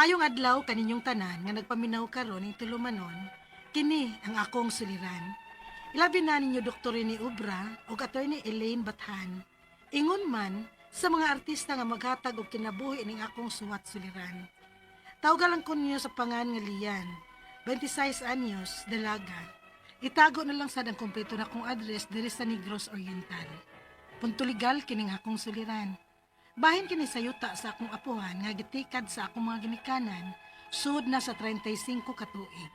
Maayong adlaw kaninyong tanan nga nagpaminaw karon ning tulumanon, kini ang akong suliran. Ilabi na ninyo Dr. Rene Obra ug Attorney Elaine Bathan. Ingon man sa mga artista nga maghatag og kinabuhi ning akong suwat suliran. Tawga lang ko ninyo sa pangan nga Lian, 26 anyos, dalaga. Itago na lang sad ang kompleto na kong address diri sa Negros Oriental. Punto legal kining akong suliran. Bahin kini sa yuta sa akong apuhan nga gitikad sa akong mga ginikanan, sud na sa 35 ka tuig.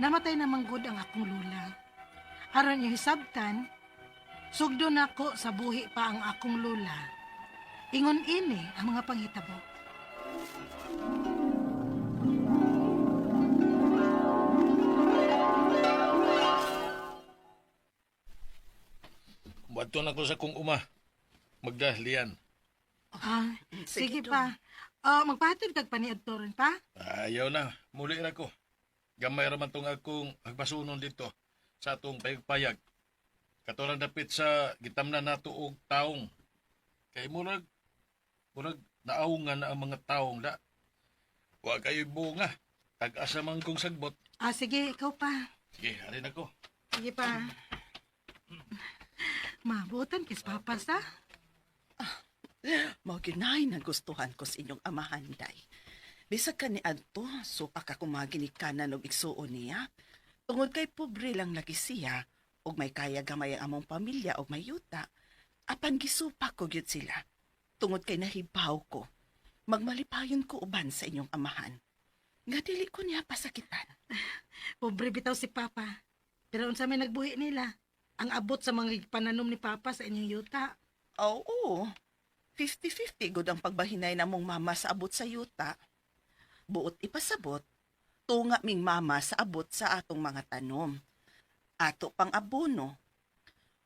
Namatay na manggod ang akong lula. Aron yung hisabtan, sugdo nako sa buhi pa ang akong lula. Ingon ini ang mga panghitabo. Buhaton ako sa kong uma. Magdahlian. Ah, sige pa. Oh, magpahatid kag paniadto ron pa. Ayaw na. Muli na ko. Gamay raman tong akong hagbasunon dito sa atong payag-payag. Katorang dapit sa gitamnan nato og taong. Kay murag naawungan na ang mga taong da. Wa kayo bunga. Tag-asa man kong sagbot. Ah, sige, ikaw pa. Sige, alin ako. Sige pa. Mabutan kis papa sa. Mao ginay nagustuhan ko sa inyong amahan, day. Bisag ka ni adto, supak ako mga ginikanan og igsuon niya. Tungod kay pobre lang lagi siya, ug may kaya gamay ang among pamilya og may yuta. Apan gisupak ko gyud sila. Tungod kay nahibaw ko, magmalipayon ko uban sa inyong amahan. Nga dili ko niya pasakitan. Pobre bitaw si papa. Pero unsa may nagbuhi nila? Ang abot sa mga pananom ni papa sa inyong yuta. Oo, 50-50 gud ang pagbahinay namong mama sa abot sa yuta. Buot ipasabot, tunga ming mama sa abot sa atong mga tanom. Ato pang abono.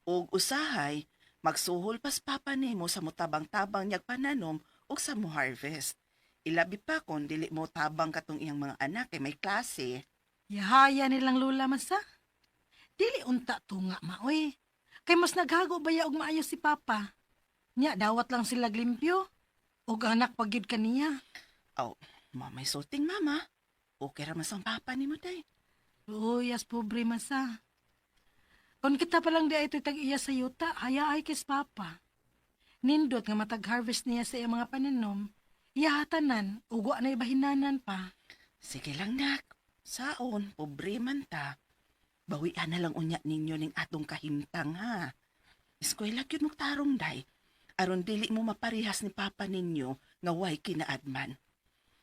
Ug usahay, magsuhol pas papa nimo sa mutabang-tabang niyag pananom ug sa mo harvest. Ilabi pa kon dili mo tabang katong iyang mga anak kay may klase. Yahaya nilang lula man sa. Dili unta tunga maoy. Kay mas naghago ba ya og maayo si papa? Nya dawat lang sila limpyo. Og anak pagyud kaniya. Aw, mamay sulting mama. Okay ra man sang papa nimo day. Uy, as pobre man sa. Kung kita pa lang di ay ito'y tag-iya sa yuta, haya ay kis papa. Nindot nga matag-harvest niya sa iyang mga pananom, iyahatanan, ugwa na ibahinanan pa. Sige lang, nak. Saon, pobre man ta. Bawian na lang unya ninyo ning atong kahimtang, ha. Eskwela gyud mo tarong, day. Aron dili mo maparehas ni papa ninyo nga way kinaadman.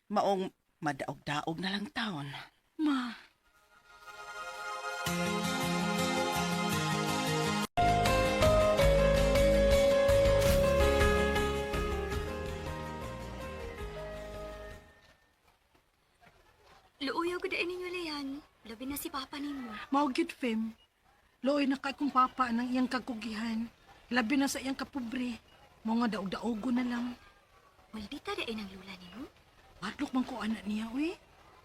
Maong madaog-daog na lang taon. Ma, Luoyaw ko daan ninyo, Leon. Labi na si Papa nimo. Mao gyud fem. Luoy na kay kong papa nang iyang kakugihan. Labi na sa iyang kapobre. Mo nga daog-daogo na lang. Maldita daan ang lula nimo. Madlok man ko anak niya, uy.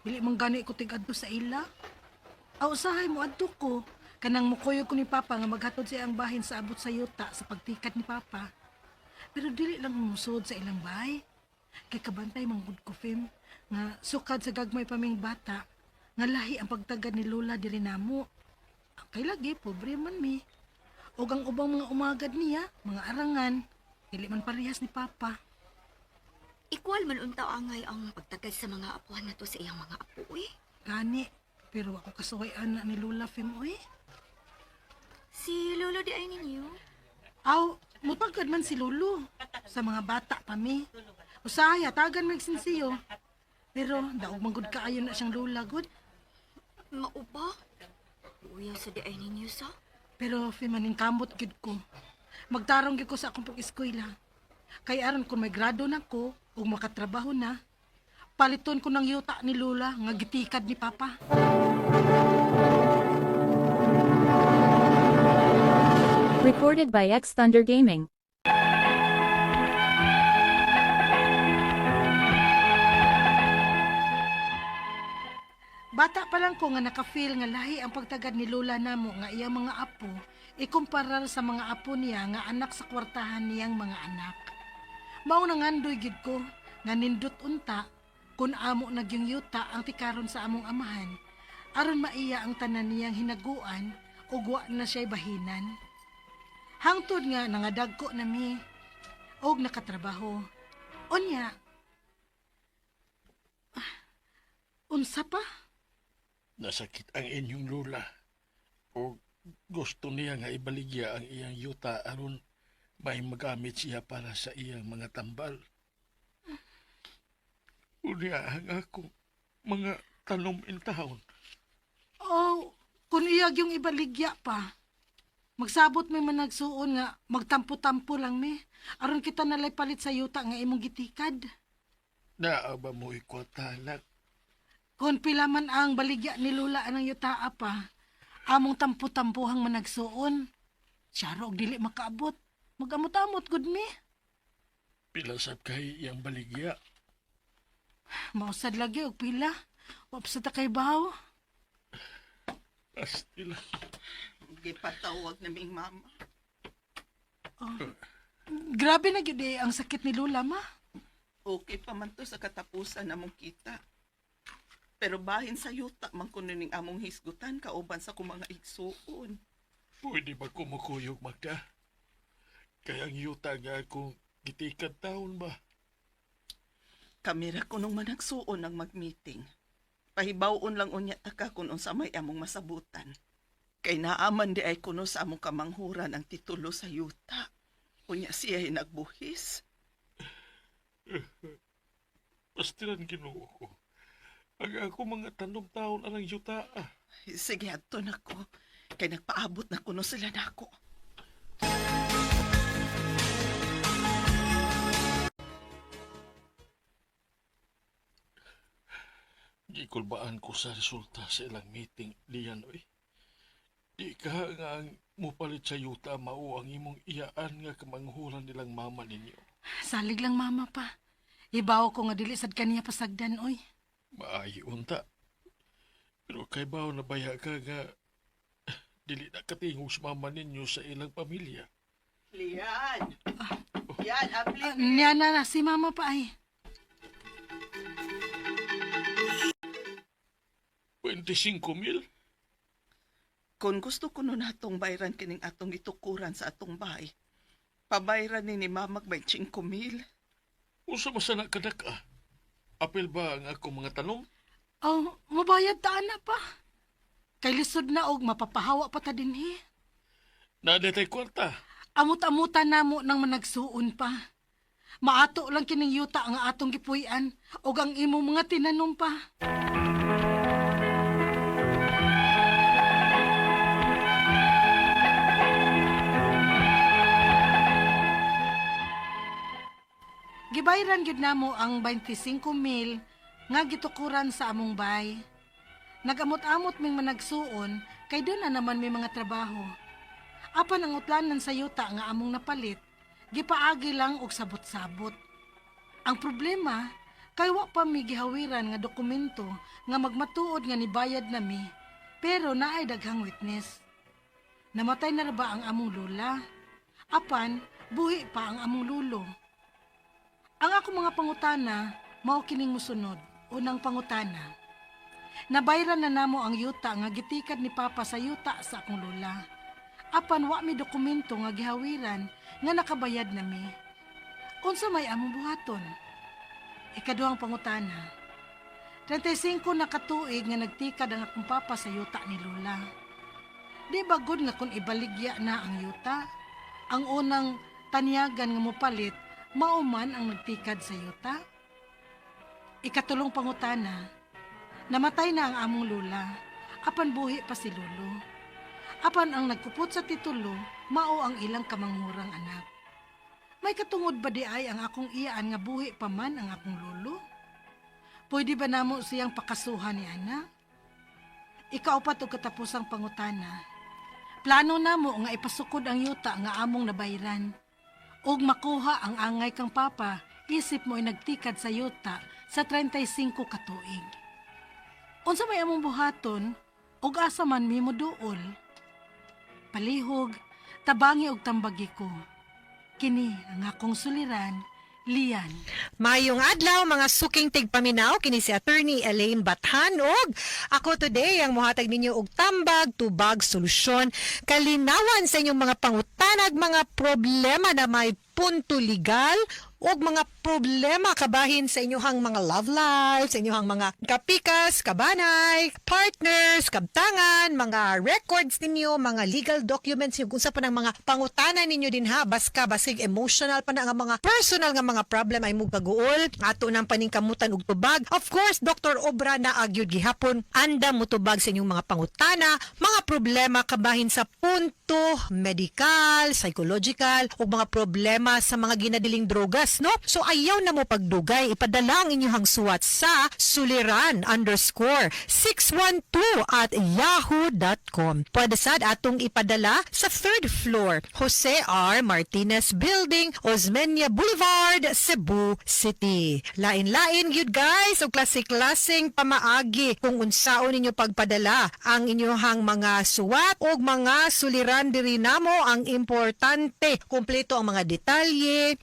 Dili man gani ko tig-adto sa ila. Aw, usahay mo adto ko. Kanang mukuyog ko ni Papa nga maghatod siya ang bahin sa abot sa yuta sa pagtikat ni Papa. Pero dili lang musod sa ilang bahay. Kay kabantay manggod ko, Fem, nga sukad sa gagmay paming bata, nga lahi ang pagtagad ni Lola diri namo. Kay lagi, pobre man mi. Og ang ubang mga umagad niya, mga arangan, dili man parehas ni Papa. Equal man unta angay ang pagtagad sa mga apuhan na to sa iyang mga apo, eh. Gani, pero ako kasuway ana ni Lola, Fem, uy. Si Lolo di ay ninyo. Aw, mutagad man si Lolo. Sa mga bata pa mi. Usahay, hatagan mo sinsiyo. Pero daog man gud kaayo na siyang lola gud. Mauba? Luoyaw sa di ay ninyo sa? Pero fimaning kamot gid ko. Magtarong gid ko sa akong pag-eskwela. Kay aron kung may grado na ko ug makatrabaho na, paliton ko ng yuta ni Lola nga gitikad ni Papa. Recorded by X Thunder Gaming. Bata pa lang ko nga naka-feel nga lahi ang pagtagad ni Lola namo nga iyang mga apo ikumparar sa mga apo niya nga anak sa kwartahan niyang mga anak. Mao na ngandoy gid ko nga nindot unta Kun amo nagyong yuta ang tikaron sa among amahan, aron maiya ang tanan niyang hinaguan ug wa na siya'y bahinan. Hangtod nga nangadagko nami og nakatrabaho. Unya, unsa pa? Nasakit ang inyong lula. O gusto niya nga ibaligya ang iyang yuta aron may magamit siya para sa iyang mga tambal. Unya ang akong mga tanom in town. Oh, kung iyag yung ibaligya pa. Magsabot may managsuon nga magtampo-tampo lang mi. Aron kita nalay palit sa yuta nga imong gitikad. Naa ba mo ikwata, anak? Kung pila man ang baligya ni Lula anang yuta pa, among tampo-tampuhang managsuon. Siyaro og dili makaabot. Magamot-amot gud mi. Pila sab kay iyang baligya. Mausad lagi og pila. Wa pa sa ta kay baw. Pastila. Gipatawag na ming mama. Grabe na gyud eh, ang sakit ni Lula ma. Okay pa man to sa katapusan namong kita. Pero bahin sa yuta man kuno ning among hisgutan kauban sa kung mga igsuon. Pwede ba kumukuyog, Magda? Kaya ang yuta nga akong gitikad taon ba? Kami ra kunong managsuon ang magmeeting. Pahibaw-on lang unya ta ka kung unsa may among masabutan. Kay naaman di ay kuno sa among kamanghuran ang titulo sa yuta. Unya siya ay nagbuhis. Pastilan Ginoo ko. Ang ako mga tanom taon anang yuta. Ah. Sige, adto na ko. Kay nagpaabot na kuno sila nako. Gikulbaan ko sa resulta sa ilang meeting liyan oy. Di ka nga ang mupalit sa yuta mao ang imong iyaan nga kamanghuran nilang mama ninyo. Salig lang mama pa. Ibaw ko nga dili sad kaniya pasagdan oy. Maayo unta. Pero kay bao na baya ka nga dili na katingog sa mama ninyo sa ilang pamilya. Lian! Yan, abli. Ah, niya na na si mama pa ay. 25 mil? Kung gusto ko nun natong bayran kining atong gitukuran sa atong bahay, pabayran ni Mamag by 5,000. Usa man sana kadak ah. Apil ba ang akong mga tanom? Oh, mabayad ta ana pa. Kay lisod na og mapapahawa pa ta dinhi. Naa tay kwarta. Amot-amutan namo nang managsuon pa. Maato lang kining yuta nga atong gipuy-an og ang imong mga tinanom pa. Gibayran gyud namo ang 25 mil nga gitukuran sa among bay. Nagamot-amot ming managsuon kay doon na naman may mga trabaho. Apan ang utlanan sa yuta nga among napalit, gipaagi lang og sabot-sabot. Ang problema, kay wa pa mi gihawiran nga dokumento nga magmatuod nga nibayad nami, pero naay daghang witness. Namatay na ra ba ang among lula? Apan, buhi pa ang among lulo. Ang ako mga pangutana, mao kining musunod. Unang pangutana. Nabayran na namo ang yuta nga gitikad ni Papa sa yuta sa akong lula. Apan wa mi dokumento nga gihawiran nga nakabayad nami. Unsa may among buhaton? Ikaduhang pangutana. 35 na katuig nga nagtikad ang akong papa sa yuta ni Lola. Di ba good nga kung ibaligya na ang yuta? Ang unang tanyagan nga mopalit, mao man ang nagtikad sa yuta? Ikatulong pangutana, namatay na ang among lula, apan buhi pa si lolo. Apan ang nagkupot sa titulo, mao ang ilang kamanghurang anak. May katungod ba di ay ang akong iyaan nga buhi pa man ang akong lolo? Pwede ba namo siyang pakasuhan ni ana? Ikaupat og katapusang pangutana. Plano namo nga ipasukod ang yuta nga among nabayran. Ug makuha ang angay kang papa, isip mo ay nagtikad sa yuta sa 35 ka tuig. Unsa may among buhaton ug asa man mi moduol? Palihog, tabangi og tambagi ko. Kini ang akong suliran, Lian. Mayong adlaw, mga suking tigpaminaw, kini si Attorney Elaine Bathan og ako today ang mohatag ninyo og tambag, tubag, solusyon, kalinawan sa inyong mga pangutanag, mga problema na may punto legal og mga problema kabahin sa inyong mga love life, sa inyong mga kapikas, kabanay, partners, kabtangan, mga records ninyo, mga legal documents, yung unsa pa ng mga pangutana ninyo din ha, baska, basig emotional pa na nga mga personal nga mga problem ay mugaguol, ato nang paningkamutan og tubag. Of course, Dr. Obra na agyud gihapon, anda mo tubag sa inyong mga pangutana, mga problema kabahin sa punto medical, psychological, ug mga problema sa mga ginadiling drogas, no? So ayaw na mo pagdugay, ipadala ang inyong suwat sa suliran_612@yahoo.com. Pwede sad atong ipadala sa third floor, Jose R. Martinez Building, Osmeña Boulevard, Cebu City. Lain-lain gyud, guys, og klase-klaseng pamaagi kung unsaon ninyo pagpadala ang inyong mga suwat og mga suliran diri namo. Ang importante, kumpleto ang mga detalye,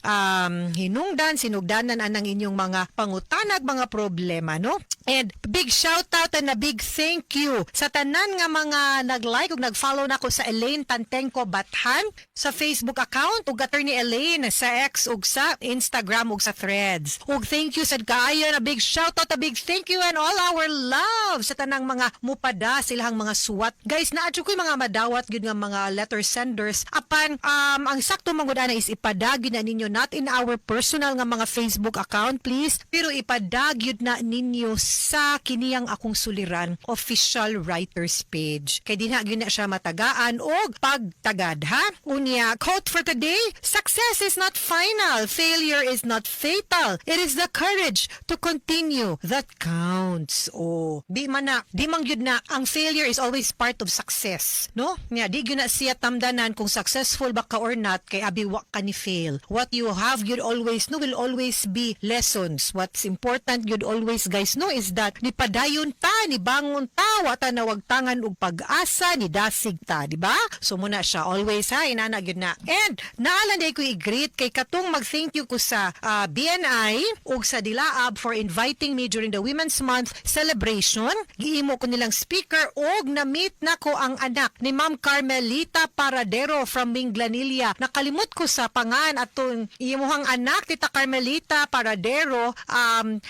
hinungdan, sinugdanan anang inyong mga pangutanag, mga problema, no? And big shout out and a big thank you sa tanan nga mga nag-like ug nag-follow nako sa Elaine Tantenko Bathan sa Facebook account ug Attorney Elaine sa X ug sa Instagram ug sa Threads. Ug thank you sad kaayo, a big shout out, a big thank you and all our love sa tanang mga mupada silahang mga suwat. Guys, naa ko'y mga madawat gyud nga mga letter senders. Apan ang sakto man gud ana is ipada gyud na ninyo, not in our personal nga mga Facebook account, please, pero ipada gyud na ninyo sa kiniyang akong suliran official writers page. Kay dinha gyud na siya matagaan og pagtagad, ha. Unya, quote for today: "Success is not final, failure is not fatal. It is the courage to continue that counts." Oh, di man na, di man gyud na ang failure is always part of success, no? Nya di gyud na siya tamdanan kung successful ba ka or not kay abi wa ka ni fail. What you have gyud always, no, will always be lessons. What's important gyud always, guys, no, is that ni padayon ta, ni bangon ta, wa ta nawagtangan og pag-asa, ni dasig ta, di ba? So muna siya always, ha, inana gyud na. And naalan day ko i-greet kay katong mag-thank you ko sa BNI ug sa Dilaab for inviting me during the Women's Month celebration. Giimo ko nilang speaker og na-meet nako ang anak ni Ma'am Carmelita Paradero from Minglanilla. Nakalimot ko sa pangan atong imuhang anak, Tita Carmelita Paradero.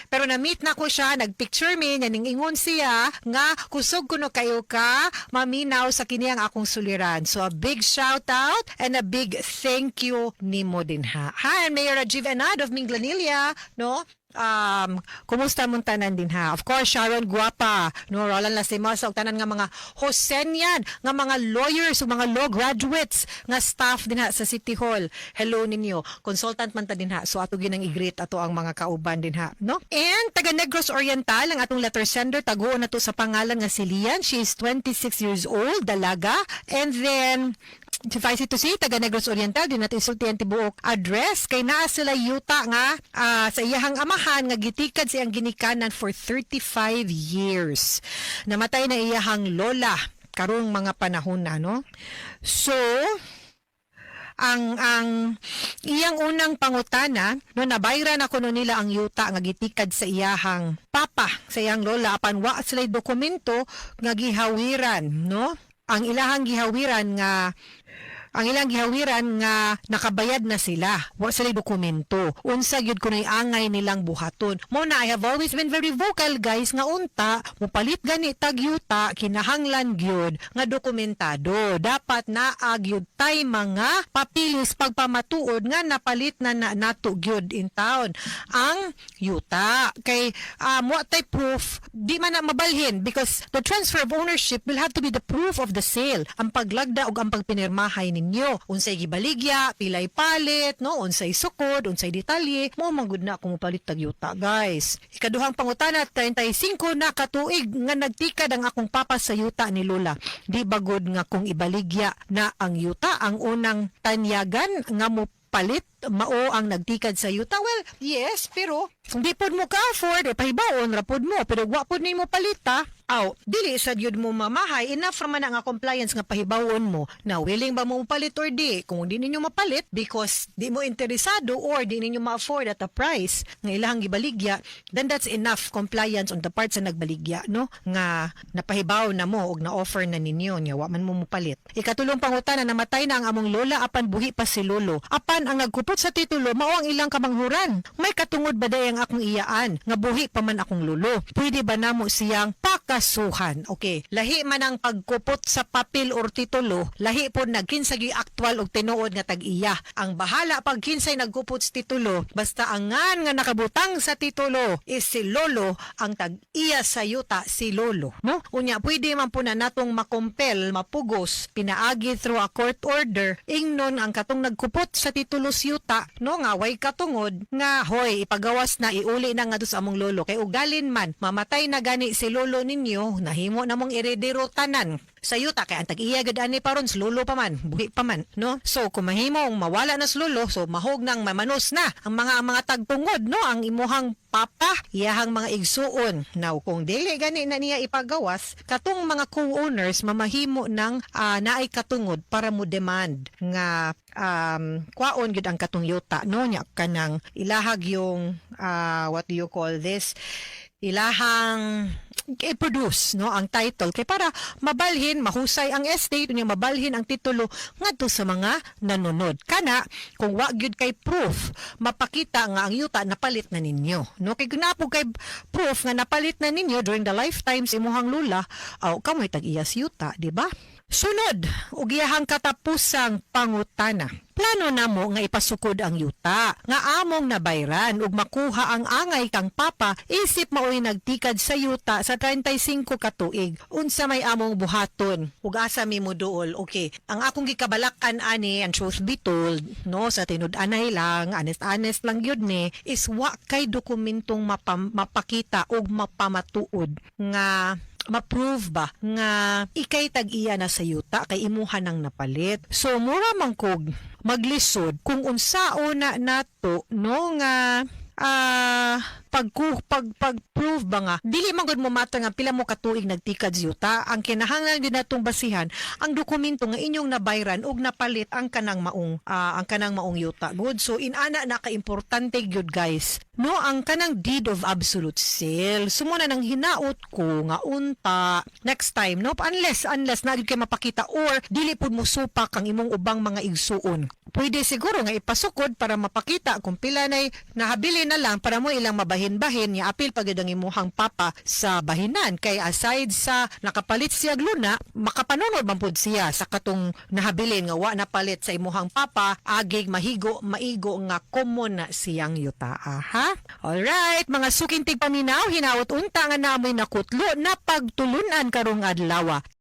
Pero na-meet na ko siya, nagpicture mi, ning ingon siya nga kusog kuno kayo ka maminaw sa kiniyang akong suliran. So a big shout out and a big thank you nimo din ha. Hi, I'm Mayor Rajiv Enad of Minglanilla, no? Kumusta mong tanan din ha? Of course, Sharon Guapa, no, Roland Lastimosa, ug tanan nga mga Josenian, nga mga lawyers, ug mga law graduates, nga staff din ha sa City Hall. Hello ninyo. Consultant man ta din ha. So ato ginang i-greet ato ang mga kauban din ha, no? And taga Negros Oriental ang atong letter sender, taguon na to sa pangalan nga si Lian. She is 26 years old, dalaga. And then suffice it to say, taga Negros Oriental, di natin isultihan tibuok address kay naa sila yuta nga sa iyahang amahan nga gitikad sa iyang ginikanan for 35 years. Namatay na iyahang lola karong mga panahon na, no? So, ang iyang unang pangutana, no, nabayra na kuno nila ang yuta nga gitikad sa iyahang papa, sa iyang lola, apan wa sila dokumento nga gihawiran, no? Ang ilang gihawiran nga nakabayad na sila. Wa sila dokumento. Unsa gyud kuno'y angay nilang buhaton? Mo na I have always been very vocal, guys, nga unta mupalit gani tag yuta, kinahanglan gyud nga dokumentado. Dapat naa gyud tay mga papilis pagpamatuod nga napalit na, na nato gyud in town ang yuta. Kay wa tay proof, di man na mabalhin because the transfer of ownership will have to be the proof of the sale. Ang paglagda ug ang pagpinirmahay ninyo. Unsay gibaligya, pilay palit, no? Unsay sukod, unsay detalye, mo man gud na kung mopalit tag yuta, guys. Ikaduhang pangutana, 35 na katuig nga nagtikad ang akong papa sa yuta ni Lola. Di ba gud nga kung ibaligya na ang yuta, ang unang tanyagan nga mo palit mao ang nagtikad sa yuta? Well, yes, pero di pod mo ka-afford, eh, pahibaon ra pod mo, pero wa pod nimo palita. Aw, dili sa gyud mo mamahay, enough ra man na nga compliance nga pahibawon mo na willing ba mo mapalit or di. Kung di ninyo mapalit because di mo interesado or di ninyo ma-afford at a price nga ilahang gibaligya, then that's enough compliance on the part sa nagbaligya, no? Nga napahibaw na mo og na-offer na ninyo nya wa man mo mopalit. Ikatulong pangutana, namatay na ang among lola apan buhi pa si lolo. Apan ang nagkupot sa titulo mao ang ilang kamanghuran. May katungod ba day ang akong iyaan nga buhi pa man akong lolo? Pwede ba namo siyang pakasuhan? Okay, lahi man ang pagkupot sa papel or titulo, lahi po nagkinsa gyud aktual og tinuod nga tag-iya. Ang bahala pag kinsay nagkupot sa titulo, basta ang ngan nga nakabutang sa titulo is si lolo, ang tag-iya sa yuta si lolo, no? Unya pwede man po na natong makompel, mapugos, pinaagi through a court order, ingnon ang katong nagkupot sa titulo sa yuta, no, nga way katungod nga hoy ipagawas na, iuli na nga sa among lolo kay ugalin man mamatay na gani si lolo ninyo, nahimo na mong eredero tanan sa yuta kay ang tag-iya gud ani paron si lolo pa man, buhi pa man, no? So kung mahimong mawala na si lolo, so mahog nang mamanos na ang mga tagtungod, no, ang imuhang papa, iyahang mga igsuon. Now kung dili gani na niya ipagawas, katong mga co-owners mamahimo ng naay katungod para mo demand nga kwaon gyud ang katong yuta, no? Nya kanang ilahag yung what do you call this, ilahang i-produce, no, ang title kay para mabalhin, mahusay ang estate unya mabalhin ang titulo ngadto sa mga nanunod. Kana kung wa gyud kay proof mapakita nga ang yuta napalit na ninyo, no? Kay kung naa po kay proof nga napalit na ninyo during the lifetime sa imuhang lula, aw, kamoy tag-iya sa yuta, di ba? Sunod ug iyahang katapusang pangutana. Plano namo nga ipasukod ang yuta nga among nabayran ug makuha ang angay kang papa isip maoy nagtikad sa yuta sa 35 ka tuig. Unsa may among buhaton ug asa mi moduol? Okay, ang akong gikabalakan ani, and truth be told, no, sa tinud-anay lang, honest honest lang gyud ni, is wa kay dokumentong mapakita ug mapamatuod nga ma-prove ba nga ikay tag-iya na sa yuta kay imuha nang napalit. So mura man kog maglisod kung unsao na nato, no, nga pag pag prove ba nga dili man gud mo matter nga pila mo katuig nagtikad sa yuta. Ang kinahanglan gyud natong basihan ang dokumento nga inyong nabayran ug napalit ang kanang maong yuta good. So inana na ka-importante gyud, guys, no, ang kanang deed of absolute sale. So mo na nang hinaot ko nga unta next time, no, unless na gyud kay mapakita or dili pud mo supak ang imong ubang mga igsuon, pwede siguro nga ipasukod para mapakita kung pila nay nahabili na lang para mo ilang mabahin-bahin nga apil pag ang imuhang papa sa bahinan kay aside sa nakapalit siya luna, makapanunod man pud siya sa katong nahabilin nga wa napalit sa imuhang papa, agig mahigo maigo nga common na siyang yuta, ha. Alright, mga suking tigpaminaw, hinaot unta nga namoy nakutlo na pagtulunan karong adlaw.